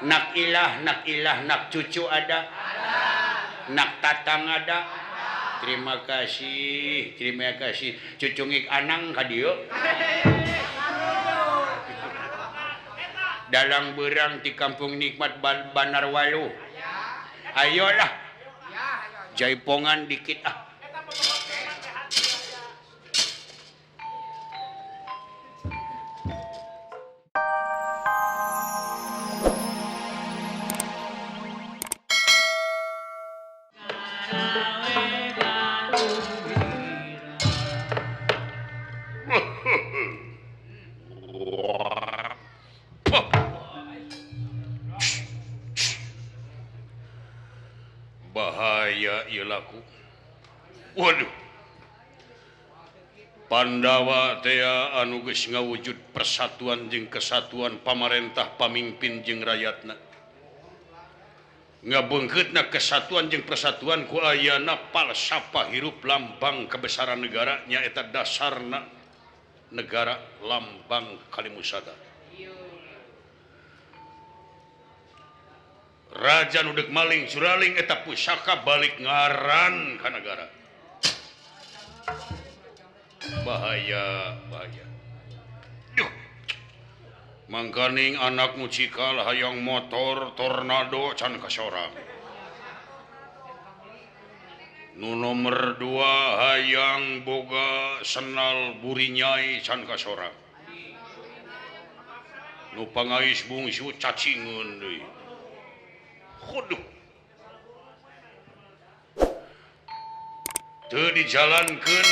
Nak ilah, nak ilah, nak cucu ada? Ada. Nak tatang ada? Ada. Terima kasih, terima kasih. Cucu ngik anang ka dieu. Dalang berang di kampung nikmat Banarwalu. Ayolah. Jaipongan dikit ah. Bahaya ieu laku. Waduh. Pandawa tea anu geus ngawujud persatuan jeung kesatuan pamarentah pamimpin jeung rakyatna. Ngabeungkeutna kesatuan jeung persatuan ku ayana palsafah hirup lambang kebesaran negara nyaeta dasarna negara lambang Kalimusada. Raja nu deuk maling suraling eta pusaka balik ngaran ka nagara. Bahaya, bahaya. Duh. Mangkaning anak mucikal hayang motor tornado can kasorang. Nu nomor 2 hayang boga senal burinyai can kasorang. Nu pangais bungsu cacingeun deui. Waduh. Teu dijalankeun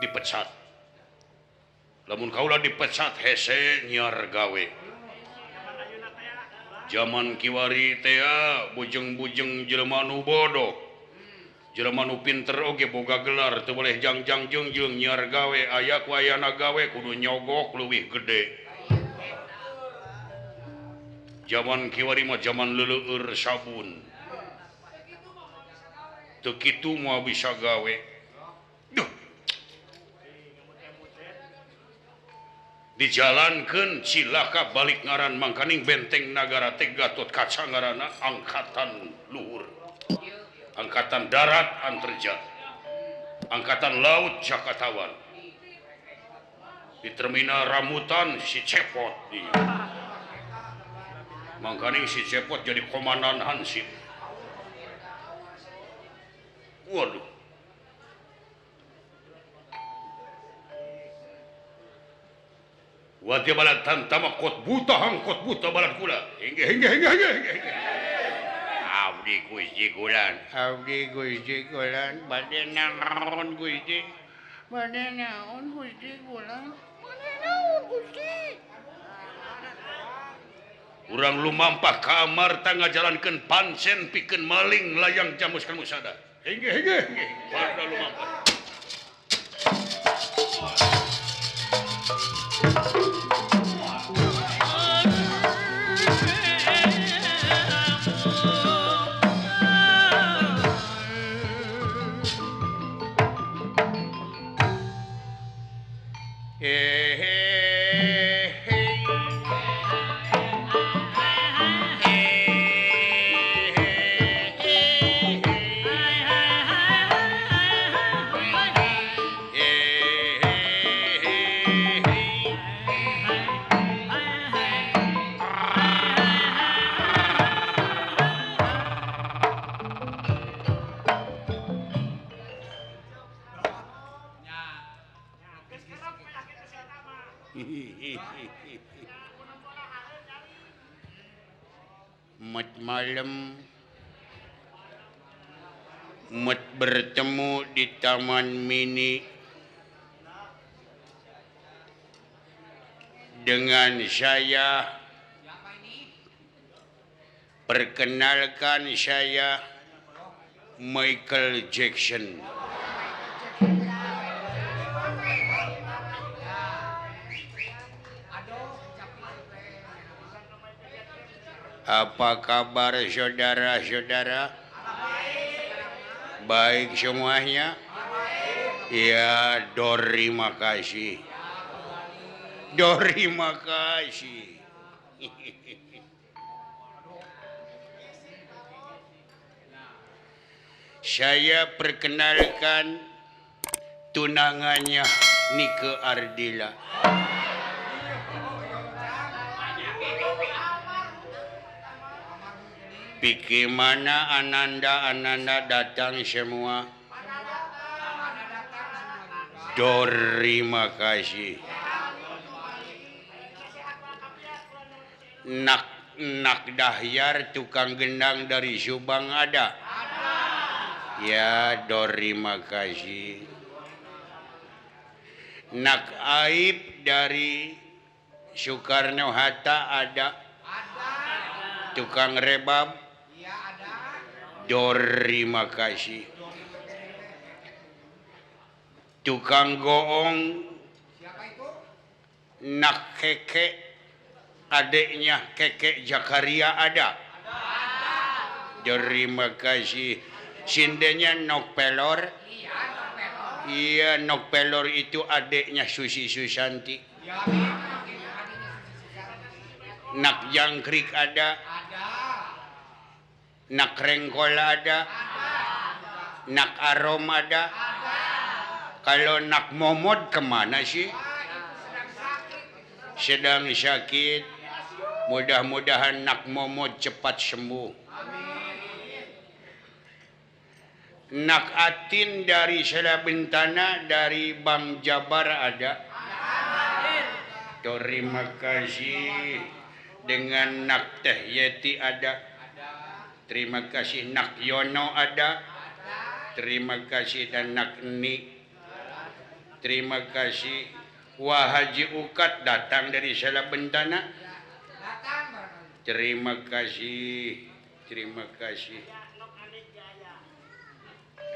dipecat. Lamun kaula dipecat hese nyiar gawe. Zaman kiwari teh bujeng-bujeng jelema nu bodoh. Jelema nu pinter oge boga gelar teu boleh jangjang jeung nyiar gawe aya ku ayana gawe kudu nyogok leuwih gede. Zaman kiwari mah zaman leuleueur sabun. Teu kitu moal bisa gawe. Duh. Dijalankeun cilaka balik ngaran mangkaning benteng nagara teh Gatot Kaca ngaranna angkatan luhur. Angkatan darat Anterja. Angkatan laut Jakatawan. Di terminal Rambutan si Cepot dinya. Mangkaning si Cepot jadi komandan Hansip. Waduh. Wadia balad tantama kot buta hangkot buta balad kula. Hingga hingga hingga hingga hingga. Abdi Gusti Gulan, abdi Gusti Gulan, bade naon Gusti? Bade naon Gusti Gulan? Bade naon Gusti? Urang lumampah ka amarta ngajalankeun pancen pikeun maling layang jamus Kalimusada. Hingga hingga hingga. Warga lumampah. Mat malam mat bertemu di Taman Mini dengan saya. Perkenalkan saya Michael Jackson. Apa kabar saudara-saudara? Baik semuanya? Ya, terima kasih. Terima kasih. Saya perkenalkan tunangannya Nike Ardila. Pikir mana Ananda-ananda datang semua. Terima kasih. Nak Dahyar tukang gendang dari Subang ada? Ya, terima kasih. Nak Aib dari Soekarno Hatta ada? Tukang rebab? Terima kasih. Tukang goong Nak Keke, adiknya Keke Jakaria ada? Terima kasih. Sindenya Nok Pelor? Iya, Nok Pelor itu adiknya Susi Susanti. Nak Jangkrik ada? Nak Rengkol ada? Nak Arom ada? Kalau Nak Momod kemana sih? Sedang sakit. Mudah-mudahan Nak Momod cepat sembuh. Nak Atin dari Selabentana dari Bang Jabar ada? Terima kasih. Dengan Nak Teh Yeti ada? Terima kasih. Nak Yono ada? Terima kasih. Dan Nak Ni, terima kasih. Wah Haji Ukat datang dari Selabentana. Terima kasih. Terima kasih.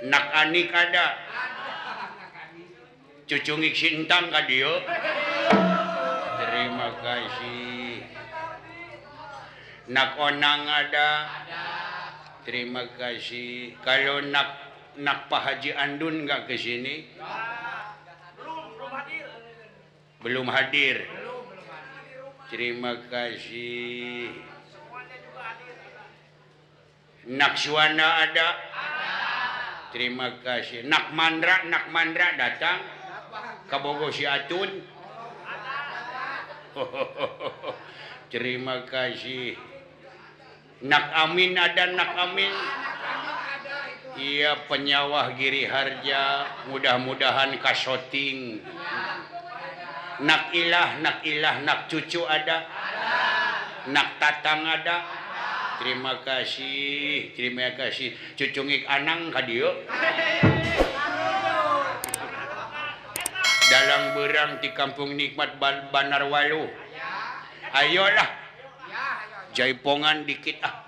Nak Anik ada? Cucungik Sintang kadio. Terima kasih. Nak Onang ada? Terima kasih. Kalau nak Pak Haji Andun nggak ke sini? Belum hadir. Terima kasih. Nak Suwana ada? Terima kasih. Nak Mandra datang ke Bogo si Atun. Terima kasih. Nak Amin ada? Nak Amin? Iya, penyawah Giri Harja, mudah-mudahan kasoting. Nak Ilah, nak Cucu ada? Nak Tatang ada? Terima kasih, terima kasih. Cucungik Anang kadio. Dalang berang di kampung Nikmat Banarwalu. Ayolah. Jaipongan dikit ah.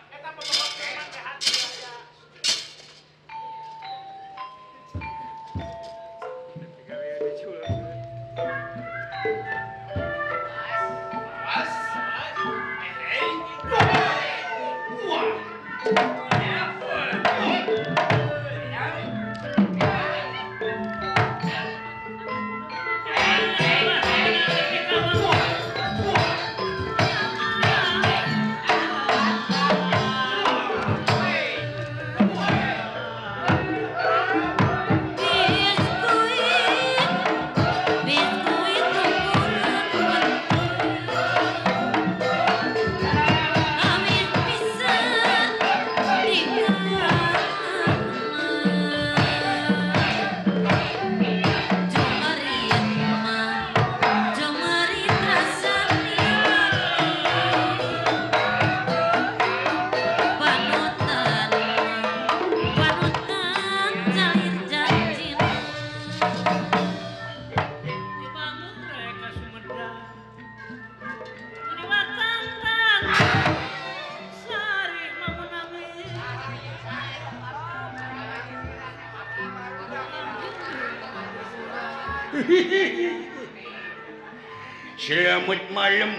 Selamat malam.